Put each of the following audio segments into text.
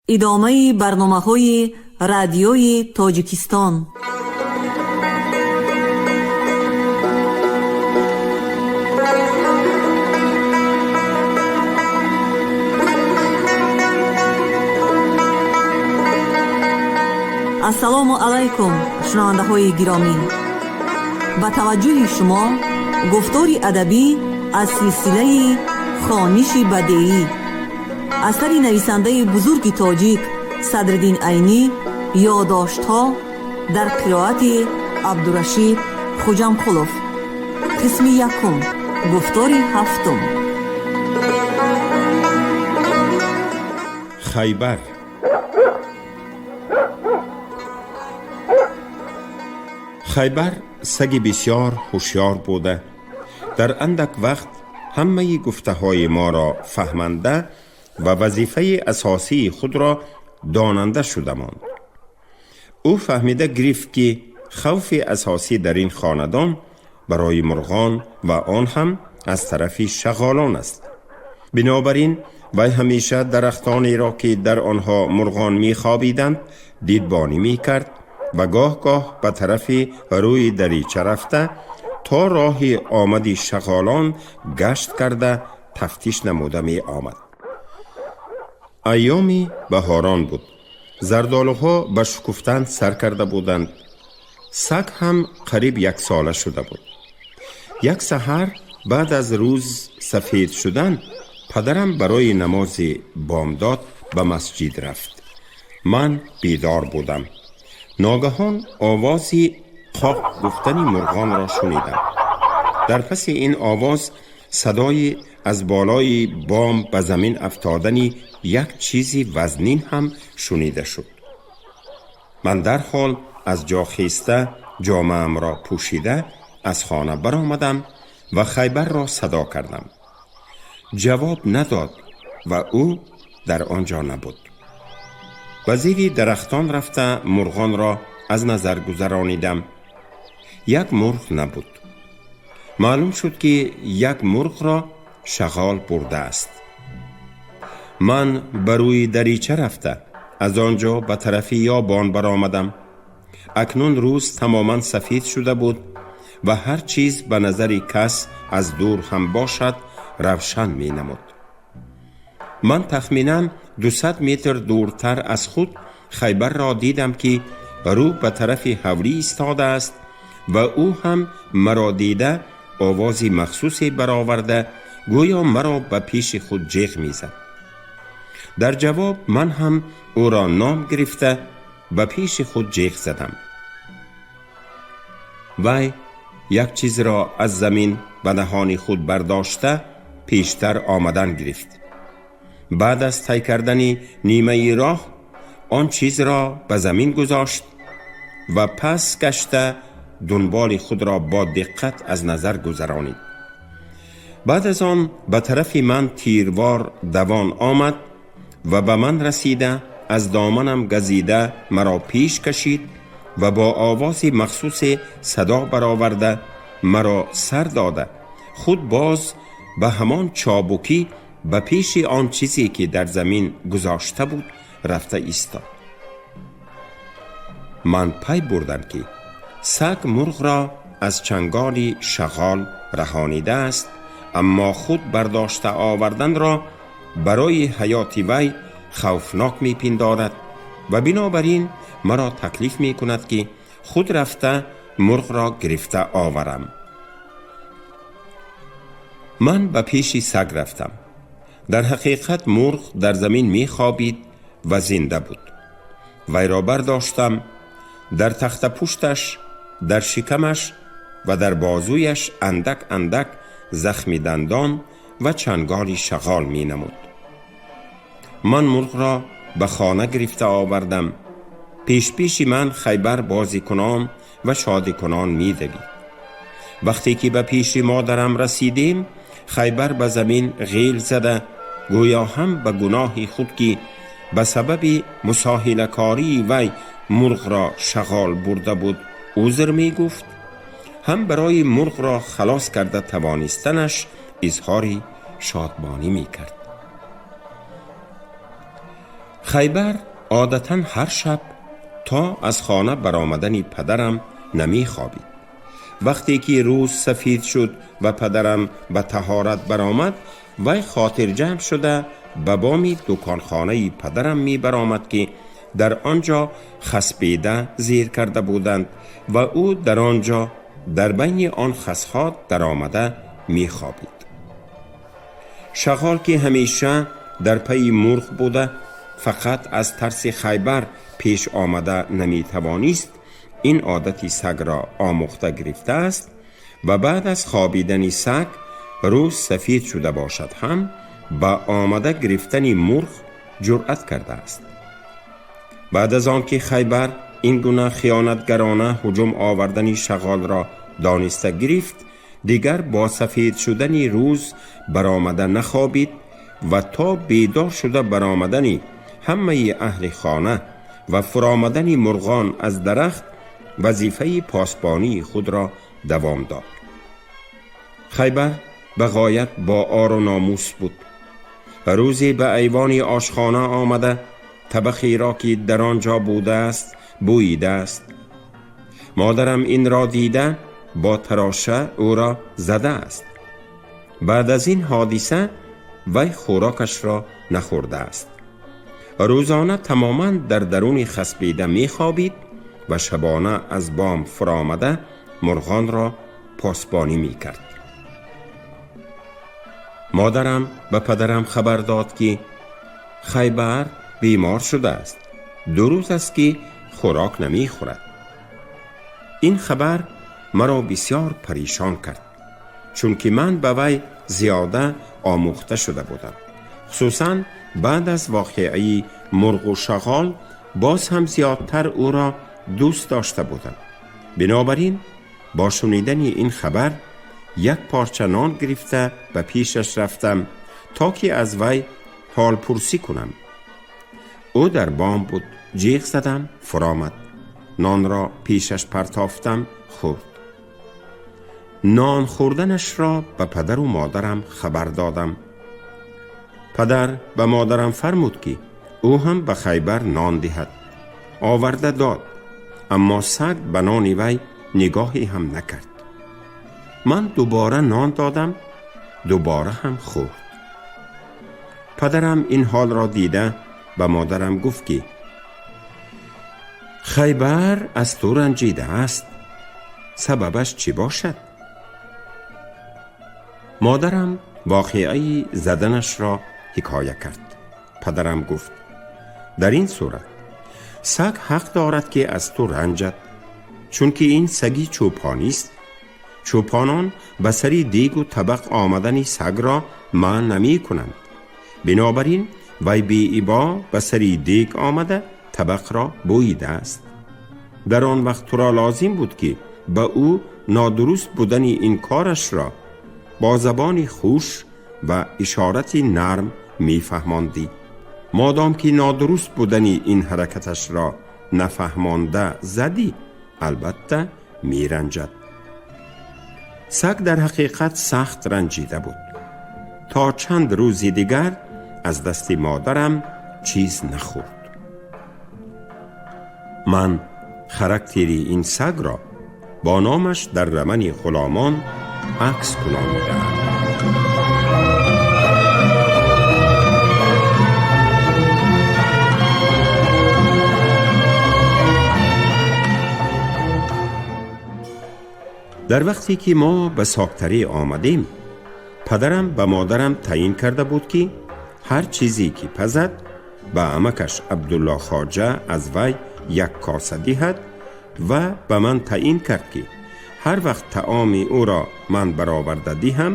Идомаи барномаҳои Радиои Тоҷикистон. Ассалому алайкум, шунавандаҳои гиромӣ! Ба таваҷҷӯҳи шумо гуфтори адабӣ аз силсилаи «Хониши бадеӣ», асари нависандаи бузурги тоҷик Садриддин Айнӣ, «Ёдоштҳо» дар қироати Абдурашид Хуҷамқулов. Қисми якум, гуфтори ҳафтум. Хайбар. Хайбар саги бисёр ҳушёр буда, дар андак вақт ҳамаи гуфтаҳои моро фаҳманда ва вазифаи асосии худро донанда шуда монд. Ӯ фаҳмида гирифт, ки хавфи асосӣ дар ин хонадон барои мурғон ва он ҳам аз тарафи шағолон аст. Бинобар ин вай ҳамеша дарахтонеро, ки дар онҳо мурғон мехобиданд, дидбонӣ мекард ва гоҳ-гоҳ ба тарафи рӯи дарича рафта, то роҳи омади шағолон гашт карда, тафтиш намуда меомад. Айёми баҳорон буд. Зардолуҳо ба шукуфтан сар карда буданд. Саг ҳам қариб яксола шуда буд. Як саҳар баъд аз рӯз сафед шудан падарам барои намози бомдод ба масҷид рафт. Ман бедор будам. Ногаҳон овози қоқ гуфтани мурғонро шунидам. Дар паси ин овоз садои аз болои бом ба замин афтодани як чизи вазнин ҳам шунида шуд. Ман дарҳол аз ҷо хеста, ҷомаамро пӯшида, аз хона баромадам ва Хайбарро садо кардам. Ҷавоб надод ва ӯ дар он ҷо набуд. Ба зери дарахтон рафта, мурғонро аз назар гузаронидам. Як мурғ набуд. Маълум шуд, ки як мурғро шағол бурдааст. Ман ба рӯи дарича рафта, аз он ҷо ба тарафи ёбон баромадам. Акнун рӯз тамоман сафед шуда буд ва ҳар чиз ба назари кас аз дур ҳам бошад равшан менамуд. Ман тахминан 200 метр дуртар аз худ Хайбарро дидам, ки рӯ ба тарафи ҳавлӣ истодааст ва ӯ ҳам маро дида, овози махсусе бароварда, гӯё маро ба пеши худ ҷеғ мезад. Дар ҷавоб ман ҳам ӯро ном гирифта, ба пеши худ ҷеғ задам. Вай як чизро аз замин ба даҳони худ бардошта, пештар омадан гирифт. Баъд аз тай кардани нимаи роҳ он чизро ба замин гузошт ва пас гашта, дунболи худро бо диққат аз назар гузаронид. Баъд аз он ба тарафи ман тирвор давон омад ва ба ман расида, аз доманам газида, маро пеш кашид ва бо овози махсусе садо бароварда, маро сар дода, худ боз ба ҳамон чобукӣ ба пеши он чизе, ки дар замин гузошта буд, рафта истод. Ман пай бурдам, ки саг мурғро аз чанголи шағол раҳонидааст, аммо худ бардошта оварданро барои ҳаёти вай хавфнок мепиндорад ва бинобар ин маро таклиф мекунад, ки худ рафта, мурғро гирифта оварам. Ман ба пеши саг рафтам. Дар ҳақиқат мурғ дар замин мехобид ва зинда буд. Вайро бардоштам. Дар тахтапушташ, дар шикамаш ва дар бозуяш андак андак захми дандон ва чанголи шағол менамуд. Ман мурғро ба хона гирифта овардам. Пешпеши ман Хайбар бозикунон ва шодикунон медавид. Вақте ки ба пеши модарам расидем, Хайбар ба замин ғел зада, гӯё ҳам ба гуноҳи худ, ки ба сабаби мусоҳилакории вай мурғро шағол бурда буд, узр мегуфт, ҳам барои мурғро халос карда тавонистанаш изҳори шодмонӣ мекард. Хайбар одатан ҳар шаб то аз хона баромадани падарам намехобид. Вақте ки рӯз сафид шуд ва падарам ба таҳорат баромад, вай хотирҷамъ шуда ба боми дуконхонаи падарам мебаромад, ки дар он ҷо хасбеда зер карда буданд ва ӯ дар он ҷо дар байни он хасҳо даромада мехобид. Шағол, ки ҳамеша дар пайи мурғ буда, фақат аз тарси Хайбар пеш омада наметавонист, ин одати сагро омӯхта гирифтааст ва баъд аз хобидани саг рӯз сафид шуда бошад ҳам ба омада гирифтани мурғ ҷуръат кардааст. Баъд аз он ки Хайбар ин гуна хиёнатгарона ҳуҷум овардани шағолро дониста гирифт, дигар бо сафед шудани рӯз баромада нахобид ва то бедор шуда баромадани ҳамаи аҳли хона ва фуромадани мурғон аз дарахт вазифаи посбонии худро давом дод. Хайбар ба ғоят бо ору номус буд. Рӯзе ба айвони ошхона омада табақеро, ки дар он ҷо будааст, бӯйидааст. Модарам инро дида бо тароша ӯро задааст. Баъд аз ин ҳодиса вай хӯрокашро нахӯрдааст. Рӯзона тамоман дар даруни хасбеда мехобид ва шабона аз бом фуромада мурғонро посбонӣ мекард. Модарам ба падарам хабар дод, ки Хайбар бемор шудааст, 2 рӯз аст, ки хӯрок намехӯрад. Ин хабар маро бисёр паришон кард, чунки ман ба вай зиёда омӯхта шуда будам. Хусусан баъд аз воқеаи мурғу шағол боз ҳам зиёдтар ӯро дӯст дошта будам. Бинобар ин бо шунидани ин хабар як парча нон гирифта ба пешаш рафтам, то ки аз вай ҳолпурсӣ кунам. Ӯ дар бом буд. Ҷиғ задам, фуромад. Нонро пешаш партофтам, хӯрд. Нон хӯрданашро ба падару модарам хабар додам. Падар ба модарам фармуд, ки ӯ ҳам ба Хайбар нон диҳад. Оварда дод, аммо саг ба нони вай нигоҳе ҳам накард. Ман дубора нон додам, дубора ҳам хӯрд. Падарам ин ҳолро дида ба модарам гуфт, ки Хайбар аз ту ранҷидааст, сабабаш чӣ бошад? Модарам воқеаи заданашро ҳикоя кард. Падарам гуфт: дар ин сурат саг ҳақ дорад, ки аз ту ранҷад, чунки ин саги чӯпонист. Чӯпонон ба сари дегу табақ омадани сагро манъ намекунанд. Бинобар ин вай беибо ба сари дег омада табақро бӯйидааст. Дар он вақт туро лозим буд, ки ба ӯ нодуруст будани ин корашро бо забони хуш ва ишорати нарм мефаҳмондӣ. Модом ки нодуруст будани ин ҳаракаташро нафаҳмонда задӣ, албатта меранҷад. Саг дар ҳақиқат сахт ранҷида буд. То чанд рӯзи дигар аз дасти модарам чиз нахӯрд. Ман характери ин сагро бо номаш дар рамани ғуломон акс кунонидаам. Дар вақте ки мо ба Соктарӣ омадем, падарам ба модарам таъин карда буд, ки ҳар чизе ки пазад, ба амакаш Абдулло Хоҷа аз вай як коса диҳад ва ба ман таъин кард, ки ҳар вақт таоми ӯро ман бароварда диҳам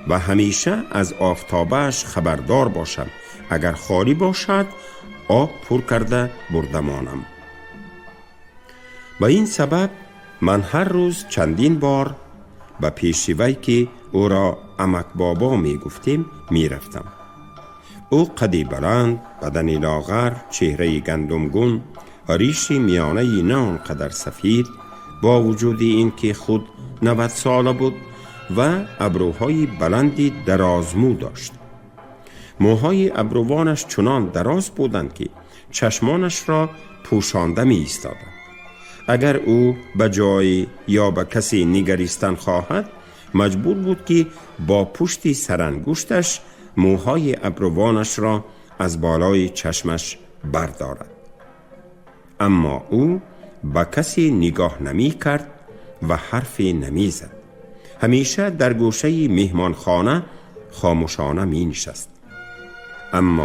ва ҳамеша аз офтобааш хабардор бошам, агар холӣ бошад, об пур карда бурда монам. Ба ин сабаб ман ҳар рӯз чандин бор ба пеши вай, ки ӯро амакбобо мегуфтем, мерафтам. Ӯ қади баланд, бадани лоғар, чеҳраи гандумгун, риши миёнаи на он қадар сафид, бо вуҷуди ин ки худ 90 сола буд ва абрӯҳои баланди дарозмӯ дошт. Мӯҳои абрӯвонаш чунон дароз буданд, ки чашмонашро пӯшонда меистоданд. Агар ӯ ба ҷое ё ба касе нигаристан хоҳад, маҷбур буд, ки бо пушти сарангушташ мӯҳои абрувонашро аз болои чашмаш бардорад. Аммо ӯ ба касе нигоҳ намекард ва ҳарфе намезад. Ҳамеша дар гӯшаи меҳмонхона хомӯшона менишаст. Аммо